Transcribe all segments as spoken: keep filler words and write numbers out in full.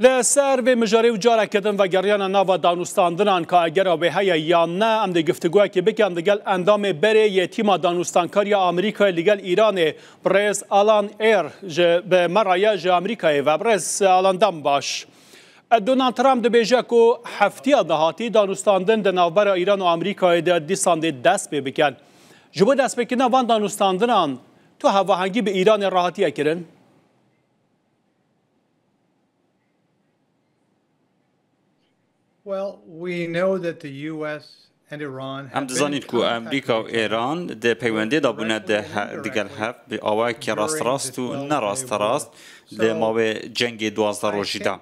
Li ser vê mijarê û careke din vegeriyana nava danûstandinan ka egera wê heye yan ne, em dê giftigoyekê bikin digel endamê berê yê tîma danûstankariya Amerîkayê li gel Îranê, birêz Alan Eyre ji bi me re ye ji Amerîkayê ve. Birêz Alan, dem baş. Donald Trump dibêje ku heftiya dahatî danûstandin di navbera Îran û Amerîkayê de dîsan dê dest pê bikin. Ji bo destpêkirina van danûstandinan tu hevahengî bi Îranê re hatiye kirin? Well, we know that the U S and Iran Em have been in dizanîn ku contact Amerîka û with each other. Îran di peywendê de bûne de he-, digel hev bi awayekî rastrast û ne rastrast li mawê cengê duwazdeh rojî de.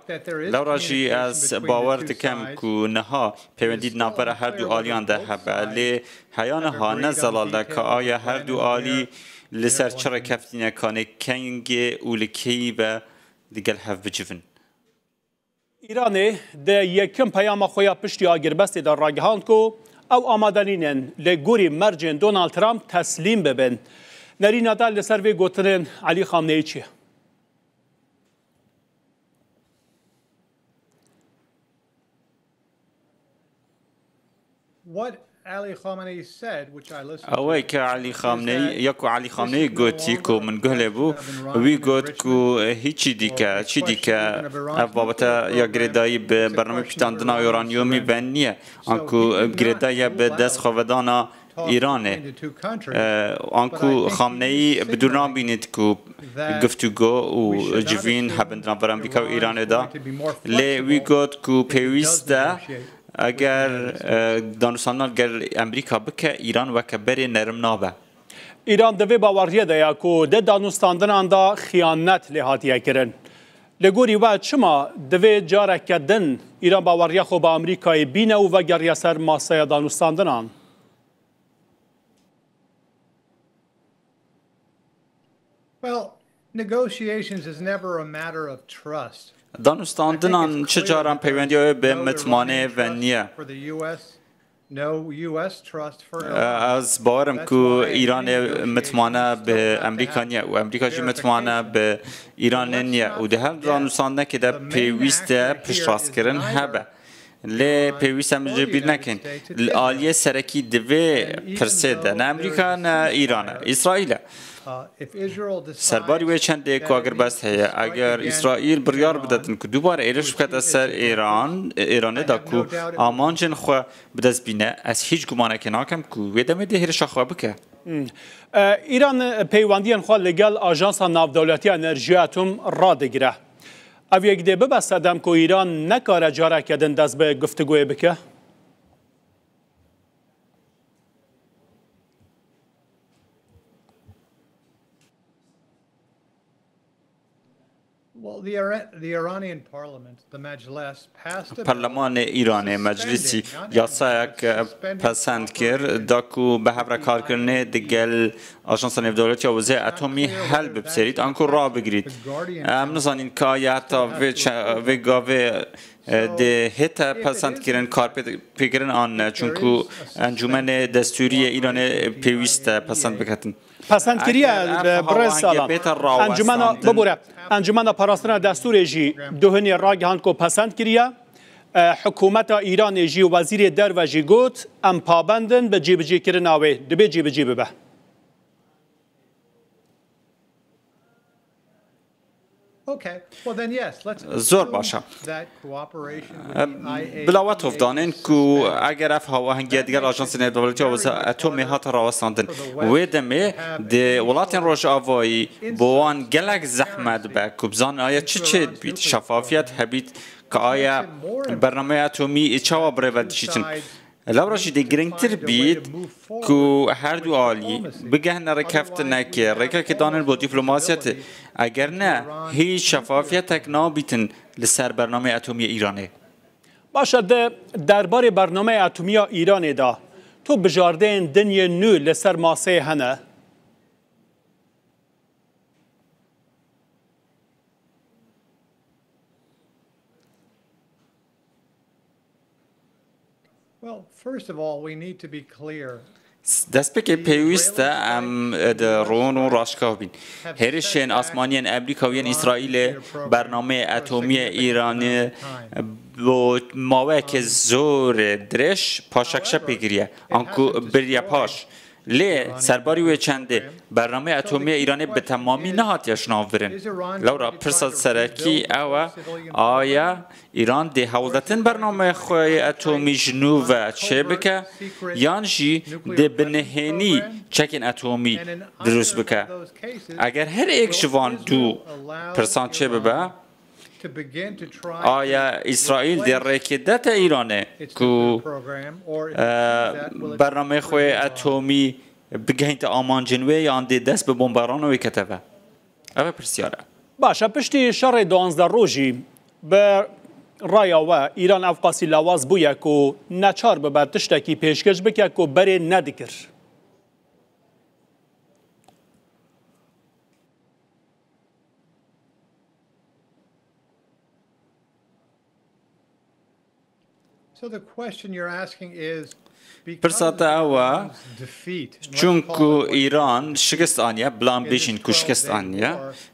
Lewra jî ez bawer dikem ku niha peywendî di navbera her du aliyan de hebe. Lê heya niha ne zelal e ka aya her du alî li ser çi rêkeftinê kanê kengê û li keyî ve digel hev bicivin. Îranê di yekim peyama xwe ya piştî agirbestê de ragihand ku ew amade nînin li gorî mercên Donald Trump teslîm bibin. Nerîna te li ser vê gotinên Elî Xamneyî çi ye? What Ali Khamenei said, which I listened to, Ew ê ke Elî Xamneyî, ya ku Elî Xamneyî gotî ku min guh lê bû, wî got ku hîçî dîke, çî dîke ev babete ya girêdayî bi bernameyê pîtandina uranyumî ve niye, anku girêdayî ye bi dest xwe vedana Îranê. Anku Xamneyî bi dûr nabînît ku giftûgo û civîn hebin di navbera Amerîka û Îranê de. Lê wî got ku pêwîst e eger, e, danûstandinan gel Amerîka bike, Îran weke berê nerim nabe. Îran di vê baweriyê de ye ku di danûstandinan de xiyanet lê hatiye kirin. Li gorî we çima divê careke din Îran baweriya xwe bi Amerîkayê bîne û vegeriya ser maseya danûstandinan? Well, negotiations is never a matter of trust. Danûstandinan çi caran peywendiya wê bi mitmanê ve niye. Ez bawer im ku Îranê mitmane bi Amerîka niye û Amerîka jî mitmane bi Îranê niye û di her danûstandinekê de pêwîst e piştrastkirin hebe. Lê pêwîst em ji bîr nekin. Li aliyê serekî di vê pirsê de ne Amerîka ne Îran e, Îsraîl e. Serbarî wê çendê ku agirbest heye. Eger Îsraîl biryar bidetin ku dubare êriş bikete ser Îran, Îranê da ku amancên xwe bi dest bîne, ez hîç gumanekê nakim ku wê demê dê hêrişa xwe bike. Hmm. E, Îran peywendiyên xwe li gel Ajansa Navdewletiya Enerjiya Atom radigire. Ev yek dê bibe sedem ku Îran nekare careke din dest bi guftugûyê bike? Well, the Ira-, the Iranian parliament, the Majlis, passed a bill Perlemanê Îranê, Meclîsî, suspending, not yasayek, suspending pesend kir, cooperation da ku bi hev re karkirinê digel Ajansa Nêvdewletiya Wezê Atomî hel bibserît, anku rabigirît. Em nizanîn ka ya heta vê çe-, vê gavê, e, dê hête pesend kirin, karpê-, pêkirin an ne, çunku Encûmenê Destûrî yê Îranê pêwîst e pesend biketin. Pesend kiriye, Eger ev birêz hawahengê Salam. Bête rawestandin. Encûmena, bibûre, Encûmena Parastina Destûrê jî duhinê ragihand ku pesend kiriye. E, hikûmeta Îranê jî, wezîrê derve jî got, em pabend in bi cîbicîkirina wê, dibê cîbicî bibe. Zor baş e. Bila we tovdanên ku eger ev hawahengiye digel Ajansê Nêvdewletiya Weza Atomê hate rawestandin, wê demê di welatên Rojavayî bo wan gelek zehmet be ku bizanaya çi çê dibît, şefafiyet hebît, ka aya bernameya atomî çawa bi rê ve diçîtin. Lewra jî dê girîngtir bît ku her du alî bigehne rêkeftinekê, rêkekê danin bo dîplomasiyetê. Eger ne, hîç şefafîyetek nabîtin li ser bernameyê atomî yê Îranê. Baş e, di derbarê bernameyê atomî ya Îranê de tu bijardeyên din yên nû li ser maseyê hene? Destpêkê pêwîst e em di rûn û raşkav bîn. Hêrişên asmaniyên Amerîka û yên Îsraîlê bernameyê etomî yê Îranê bo maweyeke zor dirêj paşakşe pê kiriye, anku biriye paş. Lê serbarî wê çendê, bernameyê etomî yê Îranê bi temamî nehatiye şinavbirin. Lewra pirsa serekî ew e, aya Îran dê hewl de tin bernameyê xwe yê etomî ji nû ve çêbike, yan jî dê bi nihênî çekên etomî dirust bike? Eger her êk ji van du pirsan çêbibe, aya Îsraîl dê rêkê dete Îranê ku, e, bernameyê xwe yê etomî bigehînte amancên wê, yan dê dest bi bomberanê wê kete ve? Ev e pirsyar e. Baş e, piştî şerê duwazdeh rojî, bi raya we, Îran ev qasî lawaz bûye ku neçar bibe tiştekî pêşkêş bike ku berê nedikir. Pirsa te ew e, çunku Îran şikest aniye, bila em bêjin ku şikest aniye,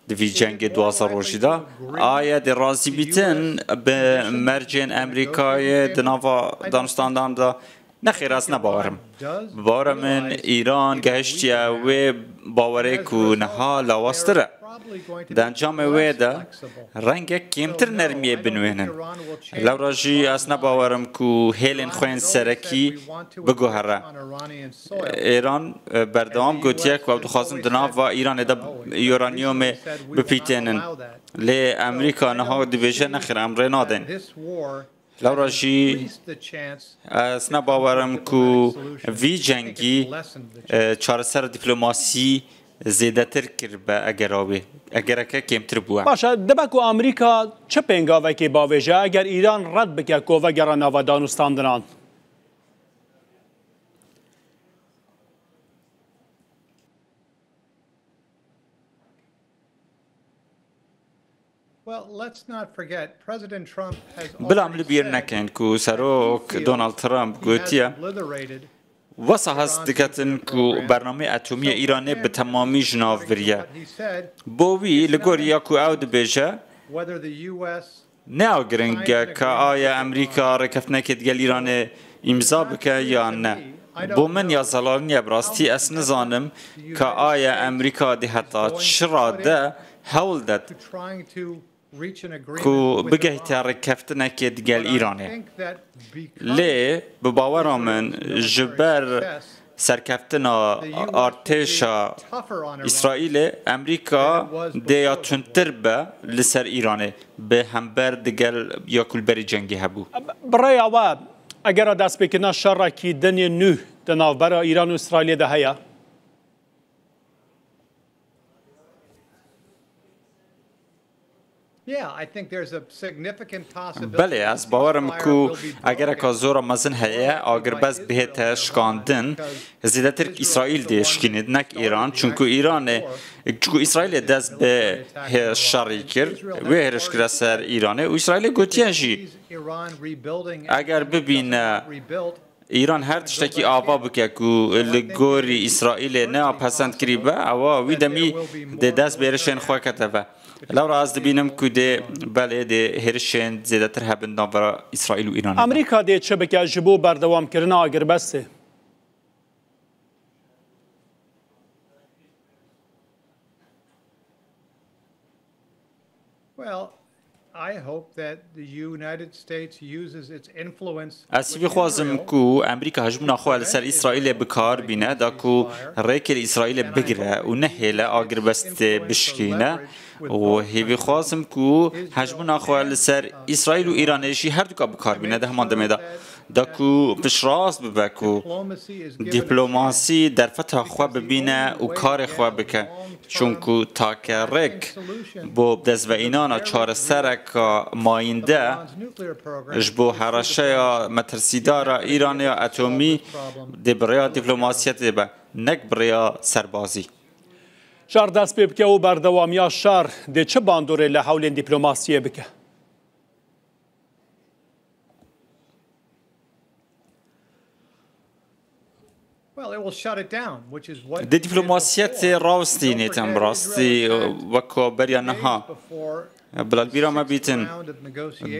di vî cengê duwazdeh rojî de, aye dê razî bîtin bi mercên Amerîkayê di nava danûstandan de? Nexêr, ez ne bawer im. Bi bawera min, Îran gehiştiye wê bawerê ku niha lawaztir e. Di encamê wê de rengek kêmtir nermiyê binwênin. Lewra jî ez ne bawer im ku hêlên xwe yên serekî biguhere. Îran, e, berdewam gotiye ku ew dixwazin di nava Îranê de uranyumê bipîtênin. Lê Amerîka niha dibêje, nexêr, em rê nadin. Lewra jî ez ne bawer im ku vî cengî, e, çareser dîplomasî zêdetir kiribe egera wê, egereke kêmtir bûye. Baş e, dibe ku Amerîka çi pêngavekê bavêje eger Îran red bike ku vegere nava danûstandinan? Bila em li bîr nekin ku Serok Donald Trump gotiye, wesa hez diketin ku bernameyê etomî yê Îranê bi temamî ji nav biriye. Bo wî, li gor ya ku ew dibêje, ne ya giring e ka aya Amerîka rêkeftinekê digel Îranê îmza bike yan ne. Bo min ya zelalî ye, bi rastî ez nizanim ka aya Amerîka dê heta çi rade hewl de ku bigehîte rêkeftinekê digel Îranê. Lê bi bawera min, ji ber serkeftina artêşa Îsraîlê, Amerîka dê ya tundtir be li ser Îranê, bi hember digel ya ku li berî cengê hebû. Bi rêya we, egera destpêkirina şerekî dinê nû di navbera Îran û Îsraîlê de heye? Belê, ez bawer im ku egereka zora mezin heye, agirbest bihête şikandin, zêdetir Îsraîl dê şikînit, nek Îran. Çunku Îranê, çunku Îsraîlê dest bi hê-, şerî kir, wê hêriş kire ser Îranê û Îsraîlê gotiye jî, eger bibîne Îran her tiştekî ava bike ku li gorî Îsraîlê neya pesend kirî be, ewa wî demî dê dest bi êrişên xwe kete ve. Lewra ez dibînim ku dê, belê, dê hêrişên zêdetir hebin navbera Îsraîl û Îranê de. Amerîka dê çi bike ji bo berdewamkirina agirbestê? Well, I hope that the United States uses its influence Ez hîvî xwazim ku Amerîka hejmûna xwe li ser Îsraîlê bi kar bîne, da ku rêkê li Îsraîlê bigire û nehêle agirbestê bişkîne. Û hîvî xwazim ku hejmûna xwe li ser Îsraîl û Îranê jî herduka bi kar bîne di heman demê de. Da ku piştrast bibe ku dîplomasî derfeta xwe bibîne û karê xwe bike. Çunku take rêk bo destveînana çaresereka mayînde ji bo hereşeya metirsîdar a Îranê ya etomî dê bi rêya dîplomasiyetê be, nek bi rêya serbazî. Şer dest pê bike û berdewamiya şer dê çi bandorê li hewlên dîplomasiyê bike? Di dîplomasiyetê rawestînê, tem bi rastî, wek ku beriya niha. Bila li bîra me bîtin,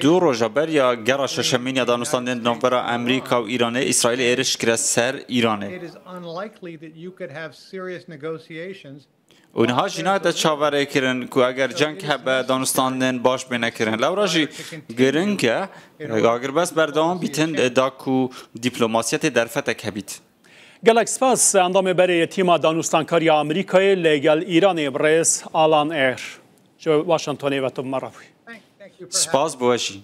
du roja beriya gera şeşemîn ya danûstandinên di navbera Amerîka û Îranê, Îsraîlê êriş kire ser Îranê. Û niha jî nayête çaverêkirin ku eger ceng hebe, danûstandin baş bêne kirin. Lewra jî giring e, agirbest berdewam bîtin, da ku dîplomasiyetê derfetek hebît. Gelek spas, endamê berê yê tîma danûstankariya Amerîkayê li gel Îranê, birêz Alan Êr. Ji Washingtonê ve tu bi me re bûyî. Spas bo we jî.